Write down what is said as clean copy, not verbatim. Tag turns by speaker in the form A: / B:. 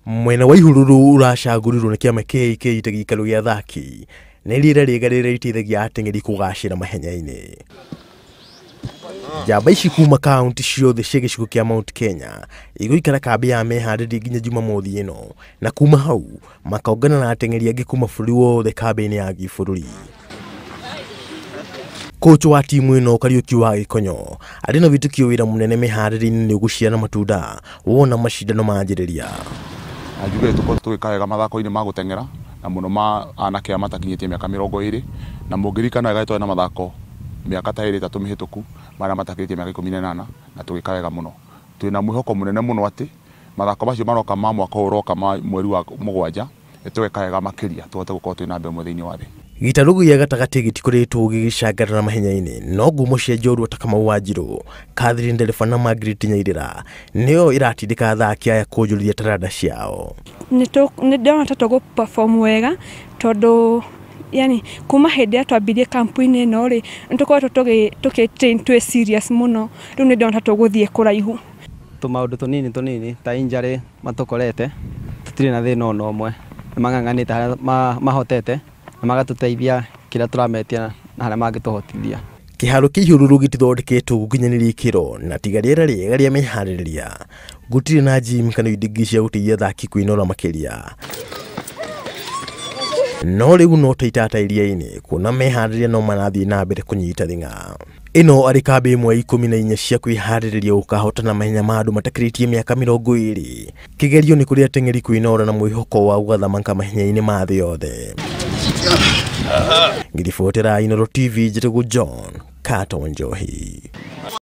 A: Mwena wa Ihururu uracagũrirwo nĩ kĩama KK ta gĩikaro gĩa athaki nĩ rĩera rĩega rĩrĩa rĩteithagia ateng'eri kũgacĩra mahenya-inĩ. Njamba ici kuma kaunti ciothe cia gĩcigo kĩa Mount Kenya igũikara kambĩ ya meharĩrĩria nginya Jumamothi ĩno, na kuma hau makongana na ateng'eri angĩ kuma bũrũri wothe kambĩ-inĩ ya gĩbũrũri. Coach wa timu ĩno Kariũki wa Gĩkonyo arĩ na wĩtĩkio wĩra mũnene meharĩrĩria-inĩ nĩ ũgũciara matunda wona macindano manjĩrĩria.
B: Na njuge tũkorwo tũgĩka wega mathako-inĩ ma gũteng'era na mũno ma anake aya matakinyĩtie mĩaka 20, na mũngĩririkana wega twarĩ na mathako mĩaka ta 2 3 mĩhĩtũku marĩa matakĩrĩtie mĩaka 18 na tũgĩka wega mũno. Twĩna mwĩhoko mũnene mũno atĩ mathako macio maroka ma mwaka ũyũ ũroka ma mweri wa 7 nĩtũgeka wega makĩria tũhote gũkorwo twĩna namba 1 thĩinĩ wa thĩ.
A: Gĩtarũ gĩa gatagatĩ gĩtikoretwo gĩgĩcangarara mahenya-inĩ, no ngumo cia njorua ta Kamau Wanjirũ, Catherine Ndereba na Margaret Nyairĩra nĩyo ĩratindĩka athaki aya kũnjũrithia taranda ciao.
C: Nĩ ndĩrona ta tũgũ perform wega tondũ yani kuma hĩndĩ ĩrĩa twambirie kampu-inĩ ĩno rĩ, nĩ tũkoretwo tũkĩ train twĩ serious mũno, rĩu nĩ ndĩrona ta tũgũthiĩ kũraihu.
D: Tũmaũndũ tũnini tũnini ta injury matũkorete tũtirĩ na thĩna ona ũmwe, nĩ mang'ang'anĩte harĩa mahotete na magatũteithia kĩrĩa tũrametia na harĩa mangĩtũhotithia.
A: Kĩharo kĩa Ihururu gĩtithondeketwo gũkinyanĩria ikĩro na tiga rĩera rĩega rĩa meharĩrĩria, gũtirĩ na gym kana indo ingĩ cia gũteithia athaki kwĩnora makĩria. No rĩu no ta itata iria-inĩ kuona meharĩrĩria no marathiĩ na mbere kũnyita thing'a. Ĩno arĩ kambĩ ĩmwe ya 14 cia kwĩharĩrĩria gũkahotana mahenya ma andũ matakĩrĩtie mĩaka 20. Kĩgerio nĩ kũrĩ ateng'eri kwĩnora na mwĩhoko wa gũgathamaka mahenya-inĩ ma thĩ yothe. Ngĩribotera Inooro TV, njĩtagwo John Kato Njohi.